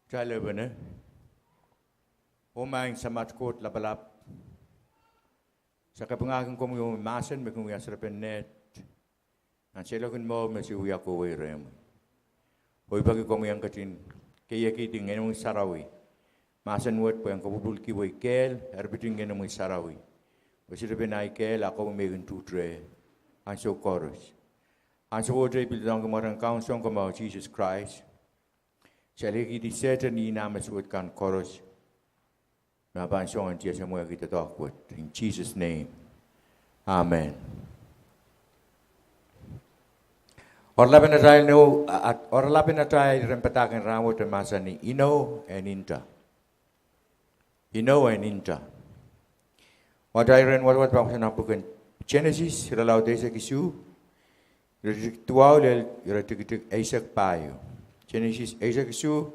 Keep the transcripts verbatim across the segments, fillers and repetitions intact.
Kitail lepene. Oh Maing Samat Koht Lapalap, se kapingahkin komwi oh mahsen me kin wia serepen neht nan seiloak en mour me se wia kohwei rehmwi. Oh I peki komwi en ketin keiekihdi Ngenomwi Sarawi mahsen wet pwe en kopwulpwulki wei kehl eripit en Ngenomwi Sarawi, pwe sitepen ahi kehl a komwi me kin tuhtre ansou koaros. Ansowohte I pil doadoahngki mwaren Kaun Sounkomour Sises Krais, se alehkihdi Sehdan oh nah me suwed kan koaros, me pahn song en tiahk semwehki doadoahk wet. In Jesus' name, amen. Oaralapen atail, oaralapen atail rehn padahk en rahnwet e mahsanih, Inou en Nta. Inou en Nta. Atail rehn wadawad pahn kohsang nan pwuken Senesis, irelaud eisek isuh, iretikitik duwau lel iretikitik eisek pahieu. Senesis eisek isuh,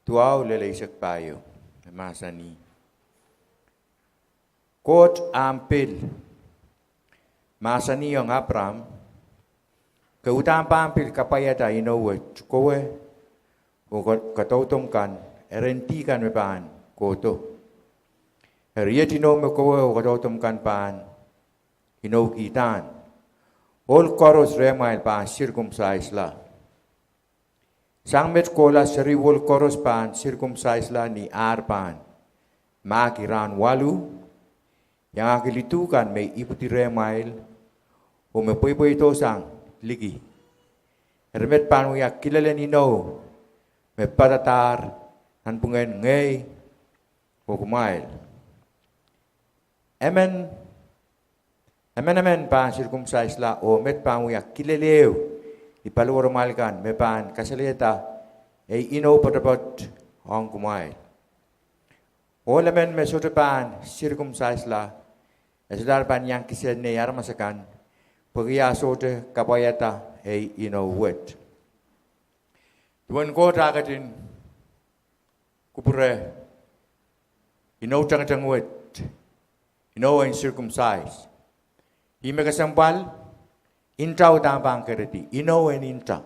duwau lel eisek pahieu. E mahsanih, Koht ahpw pil mahsanihong Apram, Ke uhdahn pahn pil kapwaiada inou wet kowe oh kadaudohng kan, erendi kan me pahn kohdo. Eri iet inou me kowe oh kadaudohng kan pahn inoukihda, ohl koaros rehmwail pahn sirkumsaisla. Sang met kohla, seri ohl koaros pahn sirkumsaisla ni ar pahn mahki rahn waluh, iangahki lidu kan me ipwidi rehmwail oh me pweipweidosang liki. Eri met pahn wia kilelen inou me padadahr nanpwungen ngehi oh kumwail. Emen, emen emen pahn sirkumsaisla oh met pahn wia kilel ehu ni paliwaramwail kan me pahn kasalehda ei inou poatopoat ong kumwail. Ohl emen me sohte pahn sirkumsaisla, e solahr pahn iang kisehn nei aramas akan, pwehki e sohte kapwaiada ei inou wet. Duwen Koht ah ketin kupwure inou tengeteng wet, inou en sirkumsais, ih me kesempwal, nta uhdahn pahn keredi, inou en nta.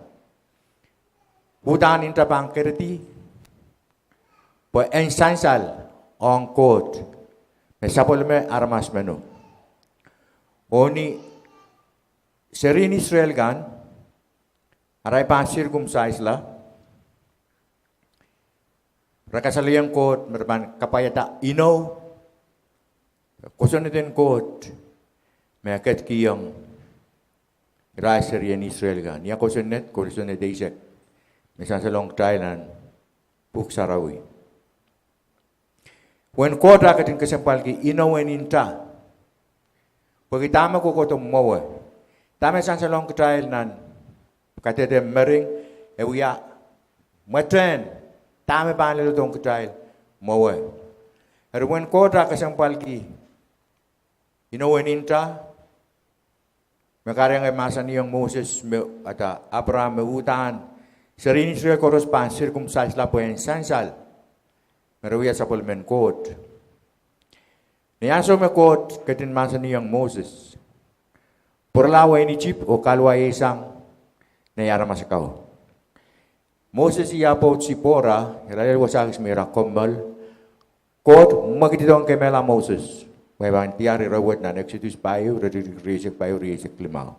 Uhdahn nta pahn keredi, pwe en sansal ong Koht me sapwellime aramas meno. Oh ni serien Israel kan, arail pahn sirkumsaisla, re kasalehiong Koht me re pahn kapwaiada inou, kosonned en Koht me e ketikihong irail serien Israel kan. Ia kosonned? Kosonned eisek me sansalohng kitail nan Pwuhk Sarawi. Uwen Koht ah ketin kesempwalki inou en nta, pwehki dahme kohkohdo mwowe, dahme sansalohng kitail nan kadehde mering, e wia mwetehn dahme pahn leledohng kitail mwowe. Eri uwen Koht ah kesempwalki inou en nta, me kahrehiong e mahsanihong Moses me, ahda Apram, me uhdahn serien Israel koaros pahn sirkumsaisla pwe en sansal me re wia sapwellimen Koht. Ni ansou me Koht ketin mahsanihong Moses, pwurala wehin Isip oh kahluwaieisang nei aramas akan. Moses oh Sipora, ira lel wasa kis me ira kommoal, Koht mwekidihdohng kemehla Moses, me pahn diar ire wet nan Eksodos pahieu, iretikitik rieisek pahieu, rieisek limau.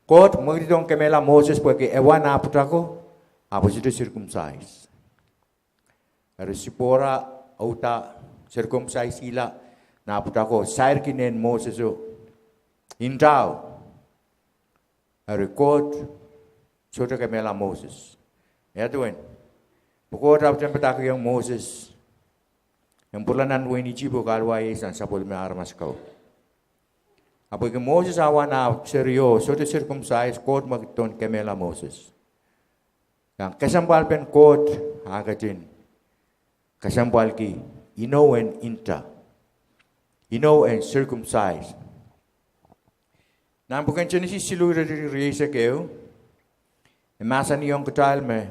Koht mwekidihdohng kemehla Moses pwehki e wa nah pwutako, ahpw e sohte sirkumsais. Eri Sipora auda sirkumsaisihla nah pwutako, sairki nein Moseso ntao. Eri Koht sohte kemehla Moses. Ia duwen? Pwe Koht ahpw padahkihong Moses en pwurala nan wehin Isip oh kahluwaieisang sapwellime aramas akan. Ahpw pwehki Moses ah wa nah serio, sohte sirkumsais, Koht mwekidon kemehla Moses. Nan kesempwalpen Koht ah ketin kesempwalki inou en nta, inou en sirkumsais. Nan pwuken Senesis siluh, iretikitik rieisek ehu, e mahsanihong kitail me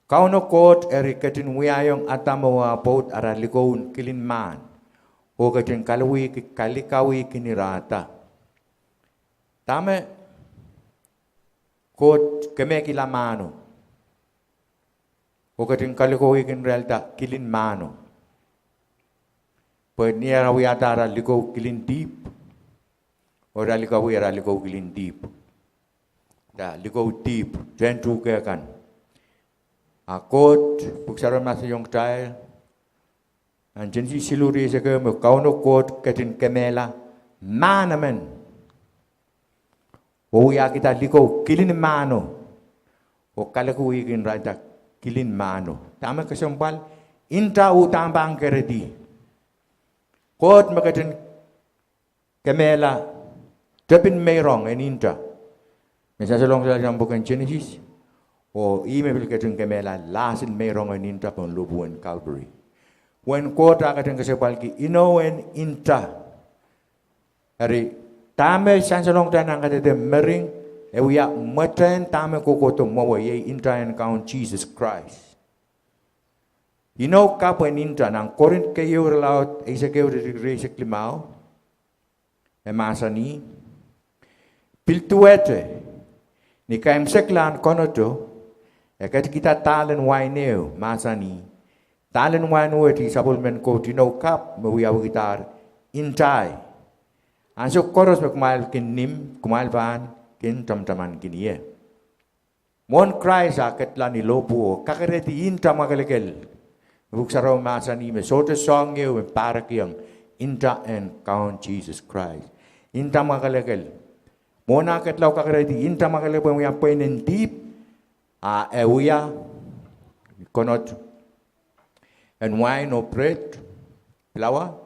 Kauno Koht eri ketin wiahiong Adam oh eh pwoud ara likoun kilin mahn, oh ketin kalikawihkinirahda. Dahme Koht kemehkihla mahno? oh ketin kalikowi kin irailda kilin mahno. Pwe ni ara wiahda ara likou kilin dihp, oh ira likauwih ara likou kilin dihp, ira likou dihp, tehn tuhke kan. A Koht, Pwuhk Sarawi mahsanihong kitail nan Senesis siluh rieisek ehu me Kauno Koht ketin kemehla mahn emen oh wiahkihda likou kilin mahno, oh kalikowi kin irailda kilin mahno. Dahme kesempwal? Nta uhdahn pahn kerehdi. Koht me ketin kemehla tepin meirong en nta me sansalohng kitail nan pwuken Senesis, oh ih me pil ketin kemehla lahsen meirong en nta pohn lohpwu en Calvary. Uwen Koht ah ketin kesempwalki inou en nta. Eri, dahme sansalohng kitail nan kadehde mering, e wia mwetehn dahme kohkohdo mwowe, iei nta en Kaun Sises Krais. Inou kapw en nta nan Korint keieu irelaud eisek ehu, ire rieisek limau, e mahsanih: Pil duwehte, ni kaimwseklahn konoto, e ketikihda dahlen wain ehu, mahsanih: Dahlen wain wet ih sapwellimen Koht inou kapw me wiawihdahr ntai. Ansou koaros me kumwail kin nim, kumwail pahn kin tamataman kin ie. Mwohn Krais ah ketla ni lohpwuo, kakerehdi nta mwakelekel. Pwuhk Sarawi mahsanih me sohte soahng ehu me pahrekiong nta en Kaun Sises Krais. Nta mwakelekel. Mwohn ah ketla oh kakerehdi nta mwakelekel pwe wia pweinen dihp, a e wia konot en wain oh pred, pilawa,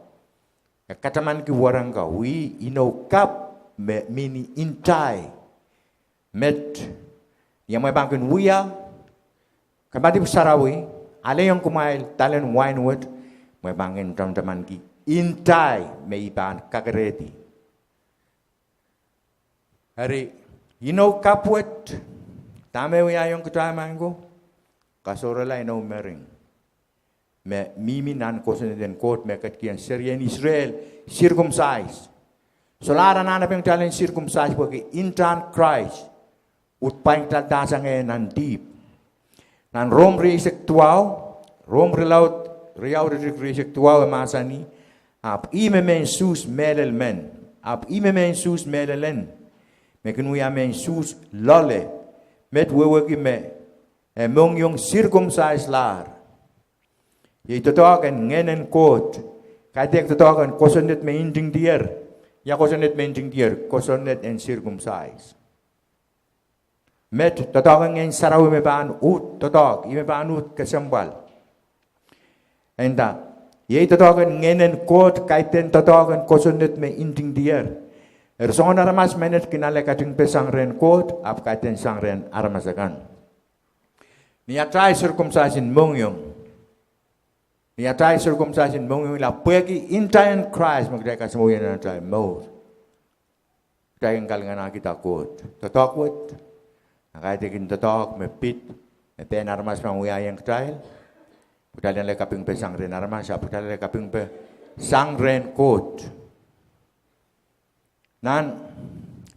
e katamanki weren ka, wia inou kapw me mihmi ntai. Met, ni amwail pahn kin wia kamadipw sarawi, alehiong kumwail dahlen wain wet, amwail pahn kin tamatamanki ntai me I pahn kakerehdi. Eri, inou kapw wet, dahme wiahiong kitail, maing ko? Kasohrala inou mering me mihmi nan kosonned en Koht me ketikihong serien Israel, circumcise. Solahr anahnepen kitail en circumcise pwehki ntahn Krais uhd pwain kitailda sang nan dihp. Nan Rom rieisek duwau, Rom irelaud riau, iretikitik rieisek duwau, e mahsanih: Ahpw ih me mehn Suhs mehlel men, ahpw ih me mehn Suhs mehlel en, me kin wia mehn Suhs loale, met wehwehki me e mohngiong circumcise-lahr, iei doadoahk en Ngehn en Koht. Kaidehk doadoahk en kosonned me ntingdier. Ia kosonned me ntingdier? Kosonned en circumcise. Met, doadoahk en Ngehn Sarawi me pahn uhd doadoahk, ih me pahn uhd kesempwal. E nda, iei doadoahk en Ngehn en Koht, kaidehn doadoahk en kosonned me ntingdier. Eri soangen aramas menet kin ale katingpe sang rehn Koht, ahpw kaidehn sang rehn aramas akan. Ni atail circumcise en mohngiong, ni atail circumcise en mohngiongla pwehki nta en Krais me kitail kasamwo ie nan atail mour, kitail kin kalinganahkihda Koht. Doadoahk wet, a kaidehkin doadoahk me pid, me pehn aramas pahn wiahiong kitail, kitail en ale kapingpe sang rehn aramas, ahpw kitail ale kapingpe sang rehn Koht. Nan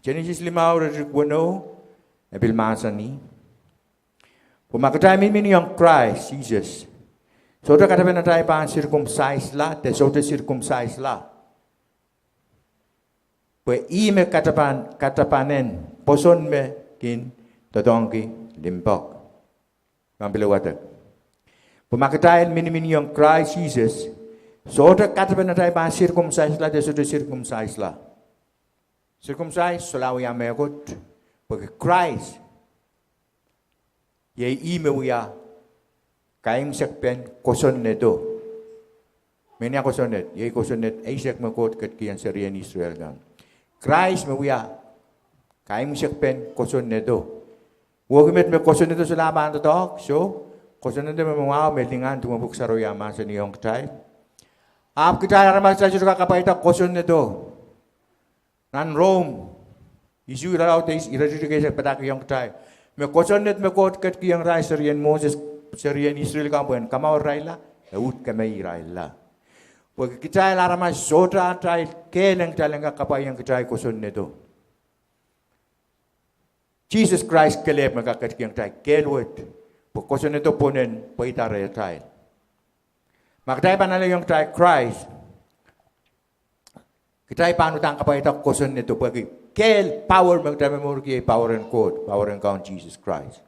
Senesis limau, iretikitik weneu, e pil mahsanih: Pwe ma kitail miniminiong Krais Sises, sohte katepen atail pahn circumcise-la, de sohte circumcise-la. Pwe ih me katepan, katepanen pwoson me kin doadoahngki limpoak. Pahn pil wadek. Pwe ma kitail miniminiong Krais Sises, sohte katepen atail pahn circumcise-la, de sohte circumcise-la. Circumcise solahr wia mehkot, pwehki Krais, iei ih me wia kaimwisekpen kosonnedo. Mehnia kosonned? Iei kosonned eisek me Koht ketikihong serien Israel kan. Krais me wia kaimwisekpen kosonnedo. Wehwehki met me kosonnedo solahr pahn doadoahk, soh, kosonnedo me mwahu me lingan, duwen Pwuhk Sarawi ah mahsanihong kitail: Ahpw kitail aramas kitail sohte kak kapwaiada kosonnedo. Nan Rom isuh irelaud eisek, iretikitik eisek padahkihong kitail me kosonned me Koht ketikihong irail serien Moses, serien Israel kan pwehn kamour irailla, e uhd kemehirailla. Pwehki kitail aramas sohte atail kehl en kitail en kak kapwaiong kitail kosonnedo. Sises Krais kelehpw me kak ketikihong kitail kehl wet, Pwe kosonnedo pwon en pweida rehtail. Ma kitail pahn alehiong kitail Krais, kitail pahn uhdahn kapwaiada kosonnedo pwehki kehl power me kitail momourki iei power en Koht, power en Kaun Sises Krais.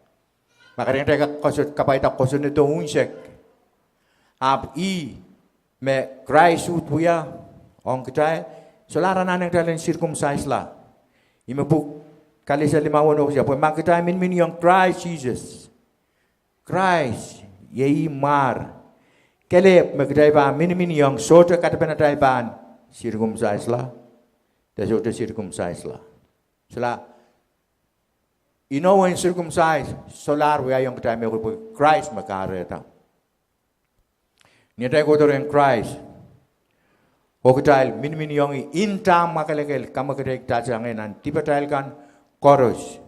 Ma kitail kak koso-, kapwaiada kosonnedo unsek, ahpw ih me Krais uhd wia ong kitail, solahr anahne kitail en circumcise la. Ih me pwuhk Kalesia limau weneu koasoia, pwe ma kitail miniminiong Krais Sises, Krais, iei ih mwar, kelehpw me kitail pahn miniminiong sohte katepen atail pahn circumcise la, de sohte circumcise la. Solahr, inou en circumcise solahr wiahiong kitail mehkot pwe Krais me kahrehda. Ni atail kohdo rehn Krais, oh kitail miniminiong ih, nta mwakelekel kamwakelei kitail sang nan dipatail kan koaros.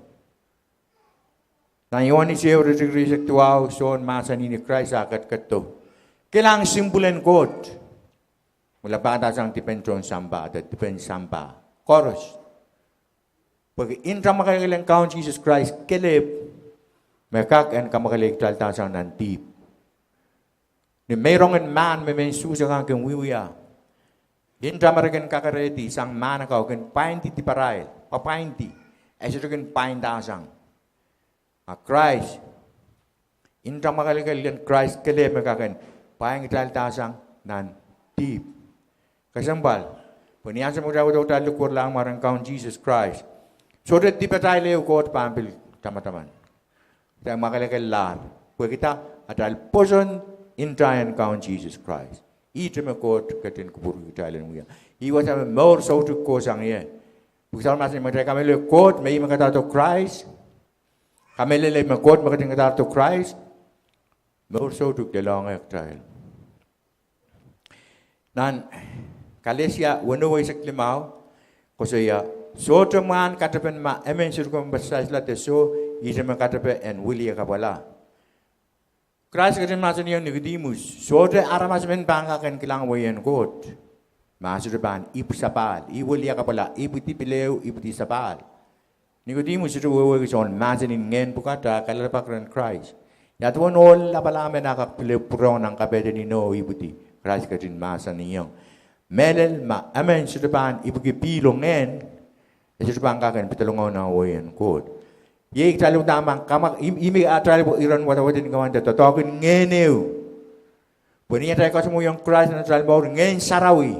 Nan Ioanes ehu iretikitik rieisek duwau, Sohn mahsanih ni Krais eh ketiketdo, kilang, sihmpwul en Koht me lapahda sang dipen tohn sampah, de dipen sampah koaros. Pwehki nta mwakelekel en Kaun Sises Krais kelehpw me kak en kamwakelei kitailda sang nan dihp. Ni meirong en mahn me mehn Suhs akan kin wiewia, nta me re kin kakerehdi sang mahn akau kin pwaindi diparail, pwapwaindi, e sohte kin pwainda sang. A Krais, nta mwakelekel en Krais kelehpw me kak en pwain kitailda sang nan dihp. Kesempwal, pwe ni ansou me kitail kohdo kitail likwerlahng mwaren Kaun Sises Krais, sohte dipatail ehu Koht pahn pil tamataman. Kitail mwakelekellahr pwehkida atail pwoson nta en Kaun Sises Krais. Ihte me Koht ketin kupwurki kitail en wia. Ih wasa me mour soutuk kohsang ie. Pwuhk Sarawi mahsanih me kitail kamehlele Koht me ih me kadarodo Krais, kamehlele me Koht me ketin kadarodo Krais, mour soutuk lelohng kitail. Nan Kalesia weneu eisek limau koasoia, sohte mwahn katepen ma emen circumcise la de soh, ihte me katepe en wiliakapwala. Krais ketin mahsanihong Nikodimus, sohte aramas emen pahn kak en kilang wehin Koht ma e sohte pahn ipw sapahl, ih wiliakapwala, ipwidi pil ehu, ipwidi sapahl. Nikodimus sohte wehwehki soangen mahsen en ngehn pwukat, a kalelapak rehn Krais. Ia duwen ohl lapalap men a kak pil pwurehng nan kapehden inou oh ipwidi? Krais ketin mahsanihong, mehlel ma emen sohte pahn ipwiki pihl oh ngehn, e sohte pahn kak en pedolongohng nan wehin Koht. Iei kitail uhdahn pahn kamak, ih, ih me atail iren wadawad en kawande doadoahk en ngehn ehu. Pwe ni atail kasamwoiong Krais nan atail mour, Ngehn Sarawi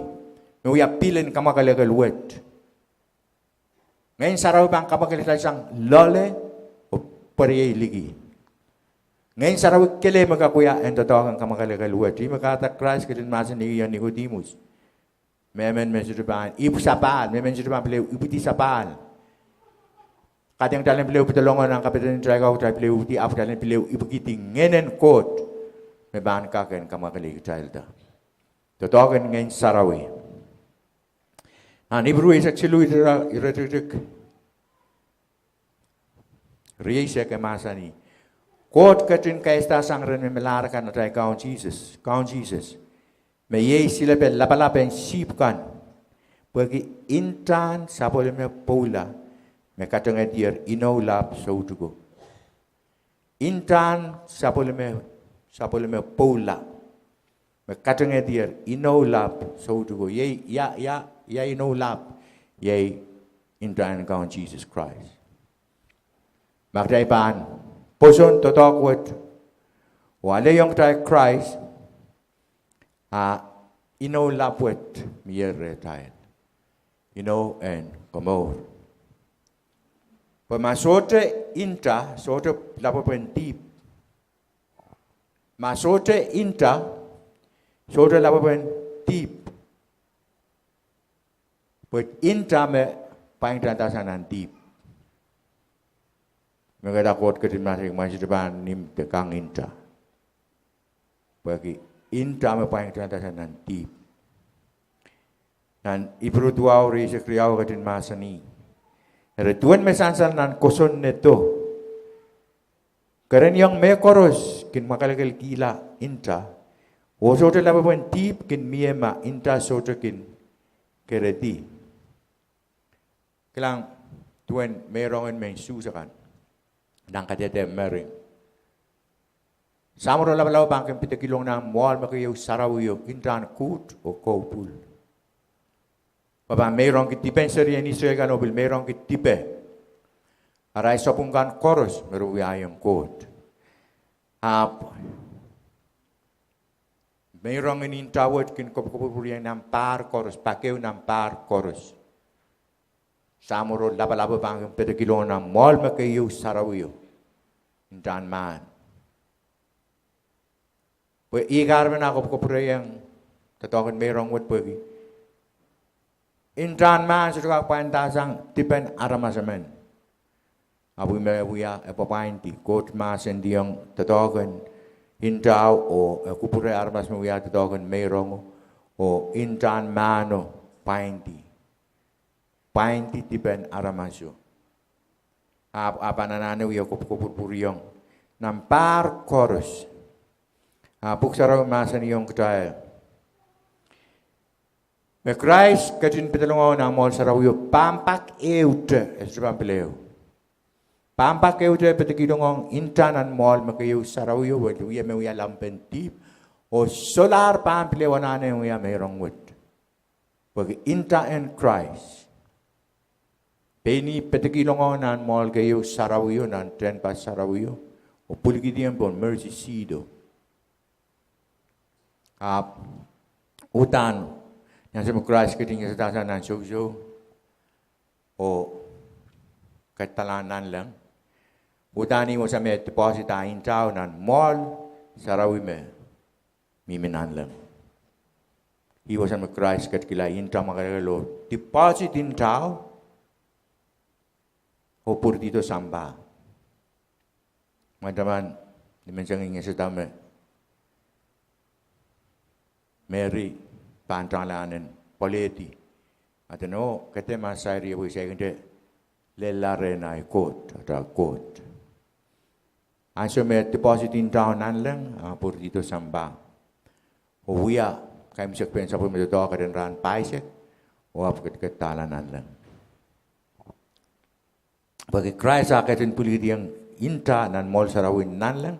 me wia pihl en kamwakelekel wet. Ngehn Sarawi pahn kamwakelei kitail sang loale oh pweriei liki. Ngehn Sarawi kelehpw me kak wia en doadoahk en kamwakelekel wet. Ih me kahrehda Krais ketin mahsanihong Nikodimus, mehmen me sohte pahn ipw sapahl, mehmen sohte pahn pil ehu ipwidi sapahl. Kaidehn kitail en pil ehu pedolongohng nan kapehden en kitail kau, kitail pil ehu ipwidi, ahpw kitail en pil ehu ipwikihdi Ngehnen Koht me pahn kak en kamwakelei kitailda. Doadoahk en Ngehn Sarawi. Nan Ipru eisek siluh, iretikitik rieisek, e mahsanih, Koht ketin kaisada sang ren me melahr kan atail Kaun Sises, Kaun Sises, me iei silepe lapalap en sihpw kan, pwehki ntahn sapwellime pwoula me katengehdier inou lap soutuko. Ntahn sapwellime, sapwellime pwoula me katengehdier inou lap soutuko. Iei, ia, ia, ia inou lap? Iei nta en Kaun Sises Krais. Ma kitail pahn pwoson doadoahk wet oh alehiong kitail Krais, a inou lap wet mie rehtail. Inou en komour. Pwe ma sohte nta, sohte lapwepen dihp. Ma sohte nta, sohte lapwepen dihp. Pwe nta me pwain kitailda sang nan dihp. Me kahrehda Koht ketin mahsanih, ma sohte pahn nim de kang nta. Pwehki nta me pwain kitailda sang nan dihp. Nan Ipru duwau, rieisek riau, ketin mahsanih, eri duwen me sansal nan kosonnedo, kereniong mehkoaros kin mwakelekelkihla nta, oh sohte lapwepen dihp kin mie ma nta sohte kin keredi. Kilang, duwen meirong en mehn Suhs akan nan kadehde mering, Samworo lapalap pahn kin pedekilong nan mwoahl me keieu sarawio, ntahn Koht oh koupwul. Pwe pahn meirongki dipen serien Israel kan oh pil meirongki dipe. Arail sapwung kan koaros me re wiahiong Koht. Ahpw meirong en nta wet kin kopwukopwurpwuriong nan pahr koaros, pak ehu nan pahr koaros. Samworo lapalap pahn kin pedekilong nan mwoahl me keieu sarawio, ntahn mahn. Pwe ih kahrepen ah kopwukopwurpwuriong doadoahk en meirong wet pwehki ntahn mahn sohte kak pwaindasang dipen aramas emen. Ahpw ih me wia e pwapwaindi, Koht mahsendiong doadoahk en ntao oh e kupwure aramas me wia doadoahk en meirongo, oh ntahn mahno pwaindi, pwaindi dipen aramaso. Ahpw, ahpw anahne wia kopwukopwurpwuriong nan pahr koaros. Ahpw Pwuhk Sarawi mahsanihong kitail me Krais ketin pedolong nan mwoahl sarawio pahn pak ehute, e sohte pahn pil ehu. Pahn pak ehute pedekilong nta nan mwoahl me keieu sarawio, wia me wia lampen dihp, oh solahr pahn pil ehu anahne wia meirong wet. Pwehki nta en Krais, pein ih pedekilong nan mwoahl keieu sarawio, nan tehnpas sarawio, oh pwilikihdiong pohn mercy seat o. Ahpw uhdahn, ni ansou me Krais ketin iasada sang nan sousou oh ketlahng nanleng, uhdahn ih wasa me deposit ah ntao nan mwoahl sarawi me mihmi nanleng. Ih wasa me Krais ketikihla nta mwakelekel oh deposit ntao oh pwuridihdo sampah. Mwein taman, ni menseng iasada me Meri pahn tangalahn en pwoalehdi, a dene, oh, ke dehr ma sair ie pwe I saikinte lella rehn ahi Koht, atail Koht. Ansou me deposit ntao nanleng, a pwuridihdo sampah, oh wia kaimwisekpen sapwellime doadoahk en rahn pahisek, oh ahpw ketiketdahla nanleng. Pwehki Krais ah ketin pwilikihdiong nta nan mwoahl sarawi nanleng,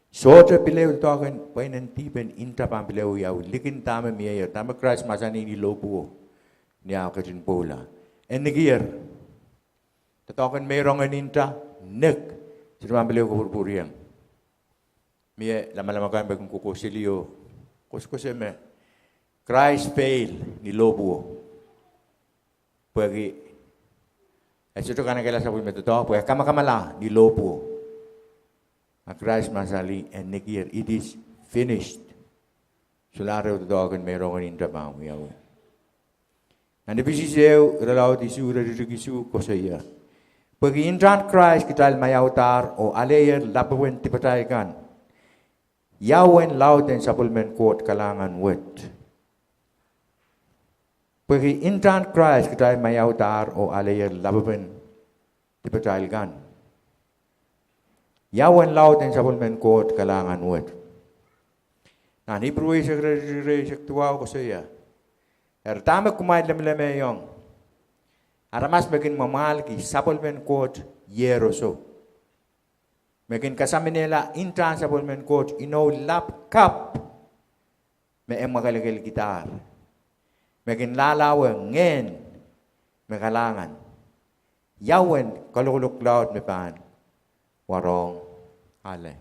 sohte pil ehu doadoahk en pweinen dihp en nta pahn pil ehu wiawi likin dahme mie. Dahme Krais mahsanih ni lohpwuo, ni ah ketin pwoula, e nekier, doadoahk en meirong en nta nek, sohte pahn pil ehu kopwurpwuriong. Mie lamalam akan me kin kokoaseli oh koasokoasoia me Krais fail ni lohpwuo, pwehki e sohte kanekehla sapwellime doadoahk pwe e kamakamala ni lohpwuo. A Krais mahsanih e nekier, it is finished. Solahr ehu doadoahk en meirong en nta pahn wiawi. Nan Episos ehu, irelaud isuh, iretikitik isuh koasoia, pwehki ntahn Krais kitail maiaudahr oh aleier lapwepen dipatail kan, ia uwen laud en sapwellimen Koht kalahngan wet? Pwehki ntahn Krais kitail maiaudahr oh aleier lapwepen dipatail kan, ia uwen laud en sapwellimen Koht kalahngan wet? Nan Ipru eisek, iretikitik eisek duwau koasoia, eri dahme kumwail lemelemehiong, aramas me kin mwamwahlki sapwellimen Koht ieroso, me kin kasaminehla ntahn sapwellimen Koht inou lap kapw me e mwakelekelkidahr, me kin lahlahwe ngehn me kalahngan, ia uwen kalokolok laud me pahn warohng ale?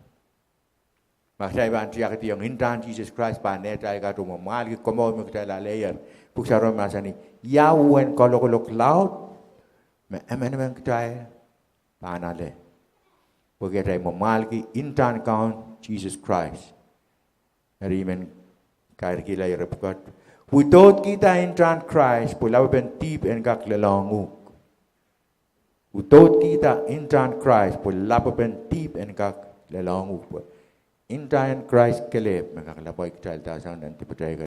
Ma kitail pahn tiakediong ntahn Sises Krais pahn nehtail kat oh mwamwahlki komour me kitail aleier, Pwuhk Sarawi mahsanih, ia uwen kalokolok laud me emenemen kitail pahn ale, pwehki atail mwamwahlki ntahn Kaun Sises Krais? Eri I men kairkihla ire pwukat: Udoudkihda ntahn Krais pwe lapwepen dihp en kak lelohng uhk. Udoudkihda ntahn Krais pwe lapwepen dihp en kak lelohng uhk, pwe ntahn Krais kelehpw me kak lapwai kitailda sang nan dipatail